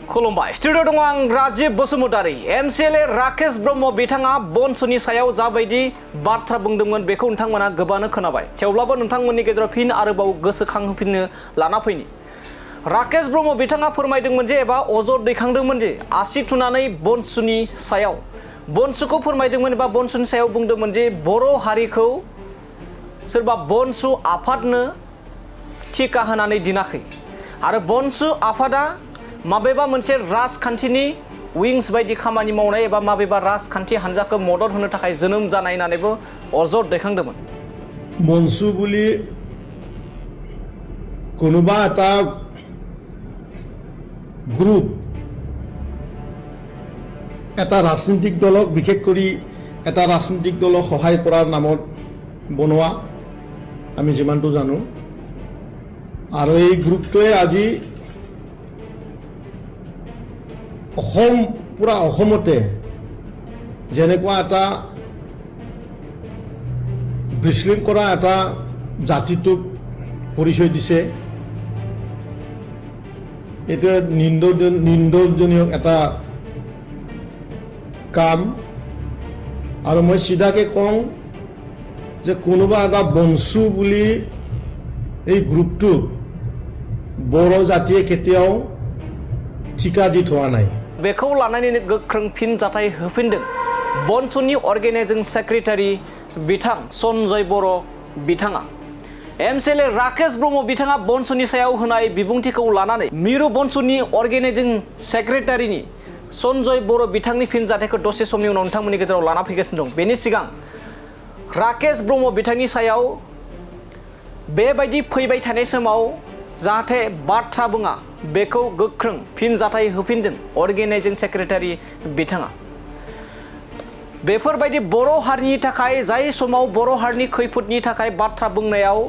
खुलुमबाय स्टुडियो दङ आं राजीब बसुमतारी एमसिएलए राकेश ब्रह्म बिथाङा बनसुनि सायाव जाबायदि बाथ्रा बुंदोंमोन बेखौ नोंथांमोना गोबानो खोनाबाय थेवब्लाबो नोंथांमोननि गेजेराव फिन आरोबाव गोसोखांहोफिननो लाना फैनि राकेश ब्रह्म बिथाङा फोरमायदोंमोन जे एबा अजद दैखांदोंमोन जे आसि थुनानै बनसुनि सायाव बनसुखौ फोरमायदोंमोन एबा बनसुनि सायाव बुंदोंमोन जे बर' हारिखौ सोरबा बनसु आफादनो टिका होनानै दिनाखै आरो बनसु आफादा माबेबा मोनसे राजखान्थिनि विंस बायदि खामानि मावनाय एबा माबेबा राजखान्थि हान्जाखौ मदद होनो थाखाय जोनोम जानाय होननानैबो अजद दैखांदोंमोन। बनसु বুলি কোনোবা এটা গ্ৰুপ এটা ৰাজনৈতিক দলক বিশেষ কৰি এটা ৰাজনৈতিক দলক সহায় কৰাৰ নামত বনোৱা আমি যিমানটো জানো আৰু এই গ্ৰুপটোৱে আজি অসম পুৰা অসমতে যেনেকুৱা এটা বিশৃংখলা এটা জাতিটোক পৰিচয় দিছে এটা নিন্দনীয় এটা কাম আৰু মই সিধাকে কওঁ যে কোনোবা এটা বংশু বুলি এই গ্ৰুপটোক বড় জাতিয়ে কেতিয়াও ঠিকা দি থোৱা নাই। बेखौ लानानैनो गोख्रों फिनजाथाय होफिनदों बनसुनि अर्गेनाइजिं सेक्रेटारि बिथां सन्जय बर' बिथाङा एमसिएलए राकेश ब्रह्म बिथाङा बनसुनि सायाव होनाय बिबुंथिखौ लानानै मिरु बनसुनि अर्गेनाइजिं सेक्रेटारिनि सन्जय बर' बिथांनि फिनजाथायखौ दसे समनि उनाव नोंथांमोननि गेजेराव लाना फैगासिनो दं। बेनि सिगां राकेश ब्रह्म बिथांनि सायाव बेबायदि फैबाय थानाय समाव जाहाथे बाथ्रा बुङा बेखौ गोख्रों फिनजाथाय होफिनदों अर्गेनाइजिं सेक्रेटारि बिथाङा बेफोरबायदि बर' हारिनि थाखाय जाय समाव बर' हारिनि खैफोदनि थाखाय बाथ्रा बुंनायाव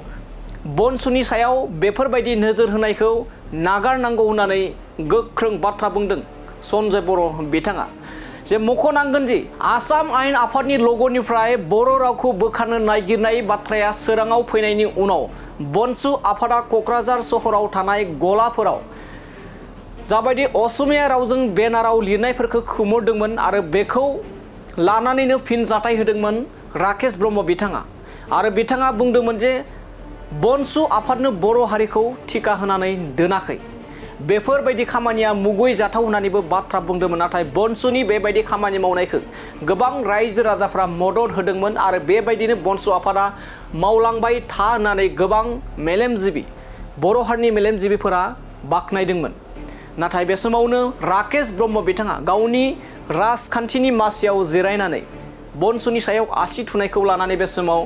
बनसुनि सायाव बेफोरबायदि नोजोर होनायखौ नागारनांगौ होननानै गोख्रों बाथ्रा बुंदों सन्जय बर' बिथाङा जे मख'नांगोन दि आसाम आयेन आफादनि लग'निफ्राय बर' रावखौ बोखारनो नागिरनाय बाथ्राया सोराङाव फैनायनि उनाव बनसु आफादा क'क्राझार सहराव थानाय गलाफोराव जाबायदि असमिया रावजों बेनाराव लिरनायफोरखौ खोमोरदोंमोन आरो बेखौ लानानैनो फिनजाथाय होदोंमोन राकेश ब्रह्म बिथाङा आरो बिथाङा बुंदोंमोन जे बनसु आफादनो बर' हारिखौ टिका होनानै दोनाखै बेफोरबायदि खामानिया मुगै जाथाव होननानैबो बाथ्रा बुंदोंमोन नाथाय बनसुनि बेबायदि खामानि मावनायखौ गोबां रायजो राजाफ्रा मदद होदोंमोन आरो बेबायदिनो बनसु आफादा मावलांबाय था होननानै गोबां मेलेमजिबि बर' हारिनि मेलेमजिबिफोरा बाख्नायदोंमोन। नाथाय बे समावनो राकेश ब्रह्म बिथाङा गावनि राजखान्थिनि मासियाव जिरायनानै बनसुनि सायाव आसि थुनायखौ लानानै बे समाव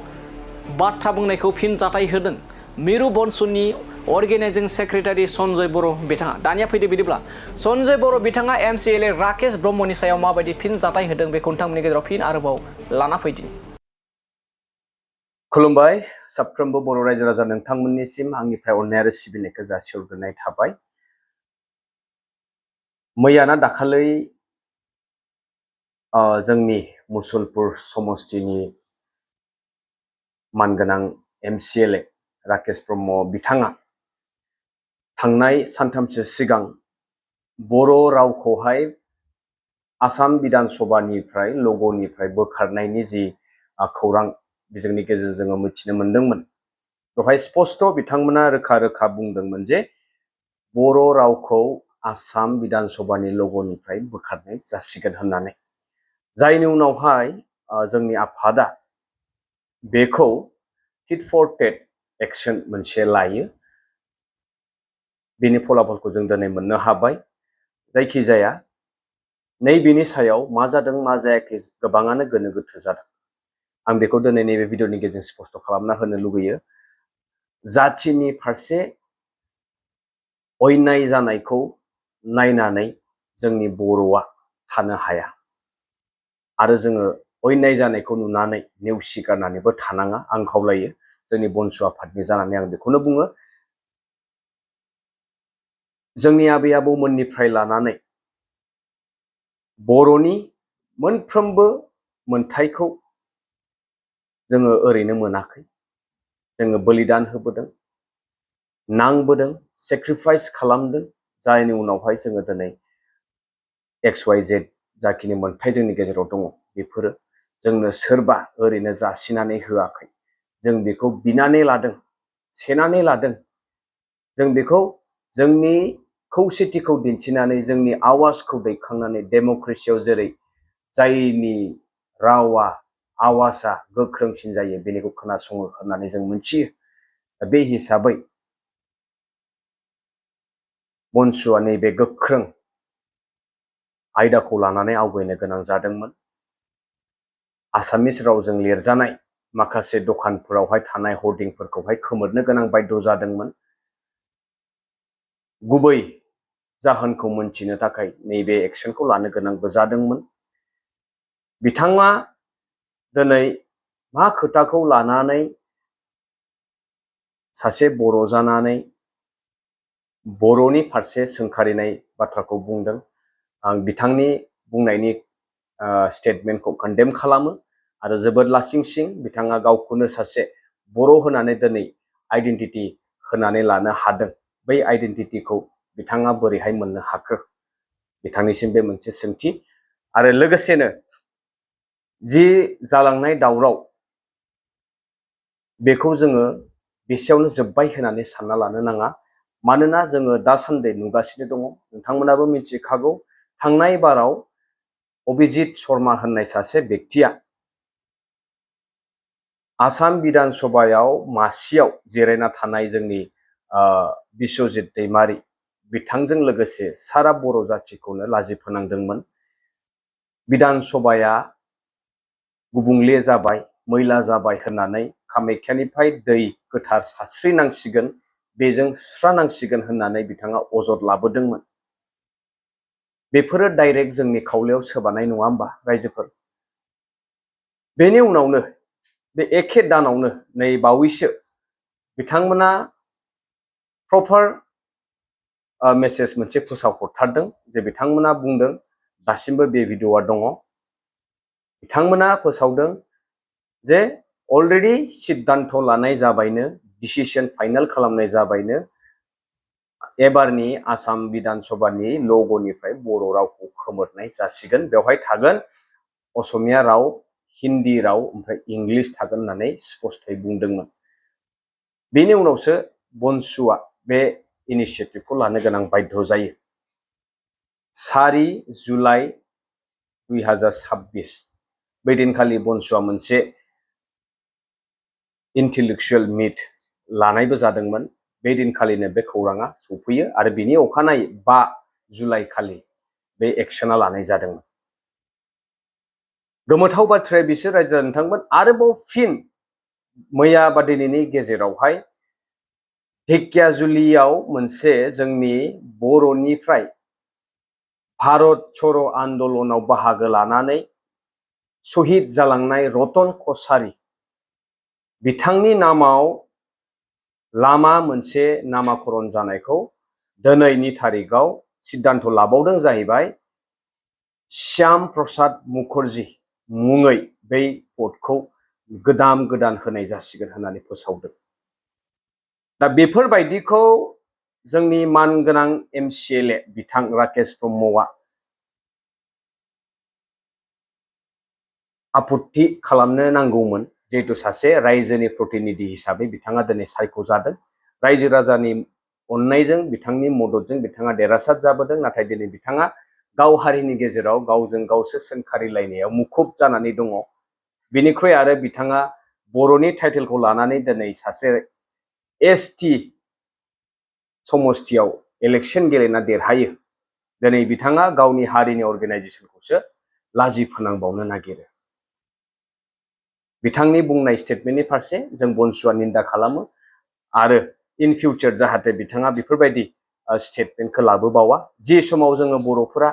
बाथ्रा बुंनायखौ फिनजाथाय होदों मिरु बनसुनि अर्गेनाइजिं सेक्रेटारि सन्जय बर' बिथाङा। दानिया फैदो बिदिब्ला सन्जय बर' बिथाङा एमसिएलए राकेश ब्रह्मनि सायाव माबायदि फिनजाथाय होदों बेखौ नोंथांमोननि गेजेराव फिन आरोबाव लाना फैदिनि। खुलुमबाय साफ्रोमबो बर' रायजो राजा नोंथांमोननिसिम आंनिफ्राय अननाय आरो सिबिनायखौ जासिहरग्रोनाय थाबाय। मैयाना दाखालै जोंनि मुसलपुर समस्तिनि मानगोनां एमसिएलए राकेश ब्रह्म बिथाङा थांनाय सानथामसो सिगां बर' रावखौहाय आसाम बिधान सभानिफ्राय लग'निफ्राय बोखारनायनि जि खौरां बिजोंनि गेजेरजों जोङो मिथिनो मोन्दोंमोन बेवहाय स्पष्ट बिथांमोना रोखा रोखा बुंदोंमोन जे बर' रावखौ आसाम बिधान सभानि लग'निफ्राय बोखारनाय जासिगोन होननानै जायनि उनावहाय जोंनि आफादा बेखौ टिट फर टेट एक्शन मोनसे लायो बेनि फलाफलखौ जों दिनै मोननो हाबाय। जायखिजाया नैबेनि सायाव मा जादों मा जायाखै गोबाङानो गोनो गोथो जादों। आं बेखौ दिनै नैबे भिडिअनि गेजेरजों स्पष्ट खालामना होनो लुगैयो जाथिनि फारसे अन्याय जानायखौ नायनानै जोंनि बर'आ थानो हाया आरो जोङो अन्याय जानायखौ नुनानै नेवसिगारनानैबो थानाङा आं खावलायो जोंनि बनसु आफादनि जानानै आं बेखौनो बुङो जोंनि आबै आबौमोननिफ्राय लानानै बर'नि मोनफ्रोमबो मोनथायखौ जोङो ओरैनो मोनाखै जोङो बलिदान होबोदों नांबोदों सेक्रिफाइस खालामदों जायनि उनावहाय जोङो दिनै XYZ जाखिनि मोन्थाय जोंनि गेजेराव दङ बेफोरो जोंनो सोरबा ओरैनो जासिनानै होआखै। जों बेखौ बिनानै लादों, सेनानै लादों। जों बेखौ जोंनि खौसेथिखौ दिन्थिनानै जोंनि आवाजखौ दैखांनानै डेम'क्रेसियाव जेरै जायनि रावा आवाजआ गोख्रोंसिन जायो बेनिखौ खोनासङो होननानै जों मोनथियो। बे हिसाबै बनसुआ नैबे गोख्रों आयदाखौ लानानै आवगायनो गोनां जादोंमोन। आसामिस रावजों लिरजानाय माखासे दखानफोरावहाय थानाय हर्डिंफोरखौहाय खोमोरनो गोनां बाध्य जादोंमोन। गुबै जाहोनखौ मोनथिनो थाखाय नैबे एक्सनखौ लानो गोनांबो जादोंमोन। बिथाङा दिनै मा खोथाखौ लानानै सासे बर' जानानै बर'नि फारसे सोंखारिनाय बाथ्राखौ बुंदों। आं बिथांनि बुंनायनि स्टेटमेन्टखौ कन्डेम खालामो आरो जोबोद लासिंसिं बिथाङा गावखौनो सासे बर' होनानै दिनै आइडेन्टिटि होनानै लानो हादों। बै आइडेन्टिटिखौ बिथाङा बोरैहाय मोननो हाखो? बिथांनिसिम बे मोनसे सोंथि। आरो लोगोसेनो जि जालांनाय दावराव बेखौ जोङो बेसेयावनो जोब्बाय होननानै सानना लानो नाङा। मानोना जोङो दासान्दि नुगासिनो दङ, नोंथांमोनाबो मिथिखागौ, थांनाय बाराव अभिजित शर्मा होननाय सासे बेक्तिया आसाम बिधान सभायाव मासियाव जिरायना थानाय जोंनि बिश्वजित दैमारि बिथांजों लोगोसे सारा बर' जाथिखौनो लाजि फोनांदोंमोन। बिधान सभाया गुबुंले जाबाय, मैला जाबाय होननानै कामाख्यानिफ्राय दै गोथार सारस्रिनांसिगोन, बेजों सुस्रानांसिगोन होननानै बिथाङा अजद लाबोदोंमोन। बेफोरो डाइरेक्ट जोंनि खावलायाव सोबानाय नङा होमबा रायजोफोर? बेनि उनावनो बे एखे दानावनो नै बावैसो बिथांमोना प्रपार मेसेज मोनसे फोसावहरथारदों जे बिथांमोना बुंदों, दासिमबो बे भिडिअ'आ दङ, बिथांमोना फोसावदों जे अलरेडि सिद्धान्त लानाय जाबायनो, डिसिसन फाइनाल खालामनाय जाबायनो, एबारनि आसाम बिधान सभानि लग'निफ्राय बर' रावखौ खोमोरनाय जासिगोन। बेवहाय थागोन असमिया राव, हिन्दी राव, ओमफ्राय इंलिस थागोन होननानै स्पष्टयै बुंदोंमोन। बेनि उनावसो बनसुआ बे इनिसियेटिभखौ लानो गोनां बाध्य जायो। 4 जुलाइ 2026 बै दिनखालि बनसुआ मोनसे इन्टेलेक्चुयेल मिट लानायबो जादोंमोन। बे दिनखालिनो बे खौराङा सफैयो आरो बिनि अखानायै 5 जुलाइ खालि बे एक्सना लानाय जादोंमोन। गोमोथाव बाथ्राया बिसोर रायजो नोंथांमोन, आरोबाव फिन मैया बा दिनैनि गेजेरावहाय ढेकियाजुलियाव मोनसे जोंनि बर'निफ्राय भारत छोड़ो आन्दलनाव बाहागो लानानै शहीद जालांनाय रतन कछारी बिथांनि नामाव लामा मोनसे नामाकरण जानायखौ दिनैनि थारिखआव सिद्धान्त लाबावदों जाहैबाय श्याम प्रसाद मुखर्जी मुङै बै पदखौ गोदान होनाय जासिगोन होननानै फोसावदों। दा बेफोरबायदिखौ जोंनि मानगोनां MCLA बिथां राकेश ब्रह्मआ आपत्ति खालामनो नांगौमोन। जिहेतु सासे रायजोनि प्रतिनिधि हिसाबै बिथाङा दिनै सायख'जादों, रायजो राजानि अननायजों बिथांनि मददजों बिथाङा देरहासार जाबोदों। नाथाय दिनै बिथाङा गाव हारिनि गेजेराव गावजों गावसो सोंखारिलायनायाव मुखुब जानानै दङ। बिनिख्रुइ आरो बिथाङा बर'नि टाइटेलखौ लानानै दिनै सासे ST समस्थियाव इलेक्सन गेलेना देरहायो। दिनै बिथाङा गावनि हारिनि अर्गेनाइजेसनखौसो लाजि फोनांबावनो नागिरो। बिथांनि बुंनाय स्टेटमेन्टनि फारसे जों बनसुआ निन्दा खालामो आरो इन फिउचार जाहाथे बिथाङा बेफोरबायदि स्टेटमेन्टखौ लाबोबावा। जि समाव जोङो बर'फोरा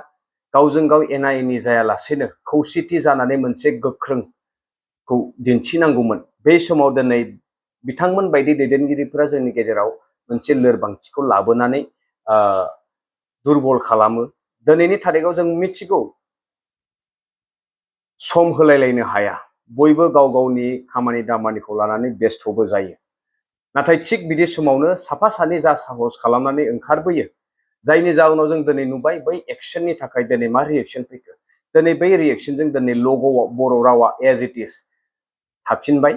गावजों गाव एना एनि जायालासेनो खौसेथि जानानै मोनसे गोख्रोंखौ दिन्थिनांगौमोन, बे समाव दिनै बिथांमोन बायदि दैदेनगिरिफोरा जोंनि गेजेराव मोनसे लोरबांथिखौ लाबोनानै दुरबल खालामो। दिनैनि थारिखआव जों मिथिगौ सम होलायलायनो हाया, बयबो गाव गावनि खामानि दामानिखौ लानानै बेस्थ'बो जायो। नाथाय थिग बिदि समावनो साफा सानै जा साहस खालामनानै ओंखारबोयो जायनि जाउनाव जों दिनै नुबाय बै एक्सननि थाखाय दिनै मा रिएक्शन फैखो दिनै बै रिएक्शनजों दिनै लग'आव बर' रावा एज इट इज थाफिनबाय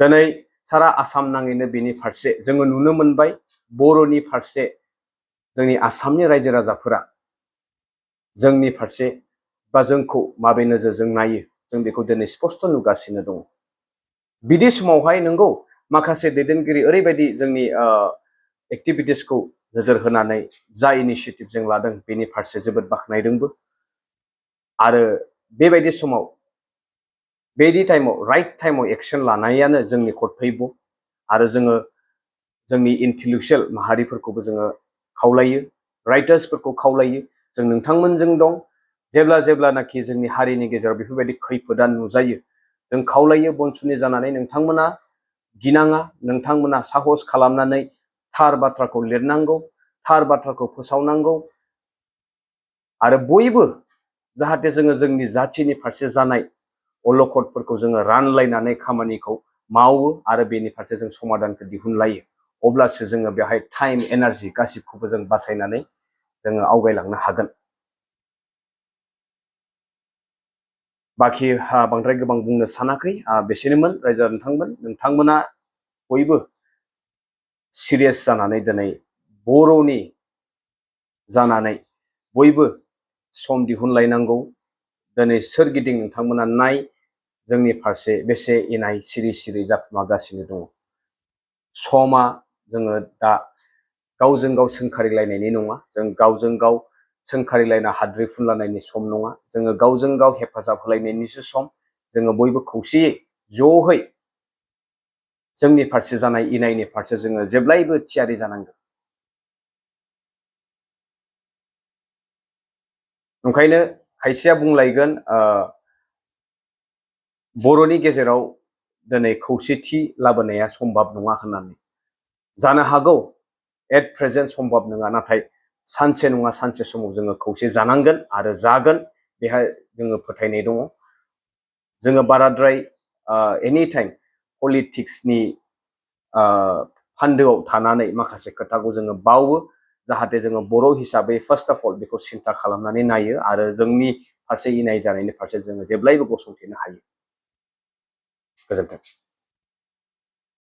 दिनै सारा आसाम नाङैनो बेनि फारसे जोङो नुनो मोनबाय बर'नि फारसे जोंनि आसामनि रायजो राजाफोरा जोंनि फारसे बा जोंखौ माबे नोजोरजों नायो जों बेखौ दिनै स्पष्ट नुगासिनो दङ बिदि समावहाय नंगौ माखासे दैदेनगिरि ओरैबायदि जोंनि एक्टिभिटिसखौ नोजोर होनानै जा इनिशिएटिभ जों लादों बेनि फारसे जोबोद बाख्नायदोंबो आरो बेबायदि समाव बेदि टाइमाव राइट टाइमाव एक्शन लानायानो जोंनि कर्तब्य आरो जोङो जोंनि इन्टेलेक्चुयेल माहारिफोरखौबो जोङो खावलायो राइटार्सफोरखौ खावलायो जों नोंथांमोनजों दं जेब्लानाखि जोंनि हारिनि गेजेराव बेफोरबायदि खैफोदा नुजायो जों खावलायो बनसुनि जानानै नोंथांमोना गिनाङा नोंथांमोना साहस खालामनानै थार बाथ्राखौ लिरनांगौ थार बाथ्राखौ फोसावनांगौ आरो बयबो जाहाथे जोङो जोंनि जाथिनि फारसे जानाय अलखदफोरखौ जोङो रानलायनानै खामानिखौ मावो आरो बेनि फारसे जों समाधानखौ दिहुनलायो अब्लासो जोङो बेहाय टाइम एनार्जि गासिबखौबो जों बासायनानै जोङो आवगायलांनो हागोन बाखि बांद्राय गोबां बुंनो सानाखै बेसेनोमोन रायजो नोंथांमोना बयबो सिरियास जानानै दिनै बर'नि जानानै बयबो सम दिहुनलायनांगौ दिनै सोरगिदिं नोंथांमोना नाय जोंनि फारसे बेसे इनाय सिरि सिरि जाखुमागासिनो दङ समा जोङो दा गावजों गाव सोंखारिलायनायनि नङा जों गावजों गाव सोंखारिलायना हाद्रि फुनलायनायनि सम नङा जोङो गावजों गाव हेफाजाब होलायनायनिसो सम जोङो बयबो खौसेयै ज'है जोंनि फारसे जानाय इनायनि फारसे जोङो जेब्लायबो थियारि जानांगोन ओंखायनो खायसेया बुंलायगोन बर'नि गेजेराव दिनै खौसेथि लाबोनाया सम्भब नङा होननानै जानो हागौ एट प्रेजेन्ट सम्भब नङा नाथाय सानसे नङा सानसे समाव जोङो खौसे जानांगोन आरो जागोन बेहाय जोङो फोथायनाय दङ जोङो बाराद्राय एनि टाइम पलिटिक्सनि फान्दोआव थानानै माखासे खोथाखौ जोङो बावो जाहाथे जोङो बर' हिसाबै फार्स्ट अफ अल बेखौ सिन्था खालामनानै नायो आरो जोंनि फारसे इनाय जानायनि फारसे जोङो जेब्लायबो गसंथेनो हायो गोजोन्थों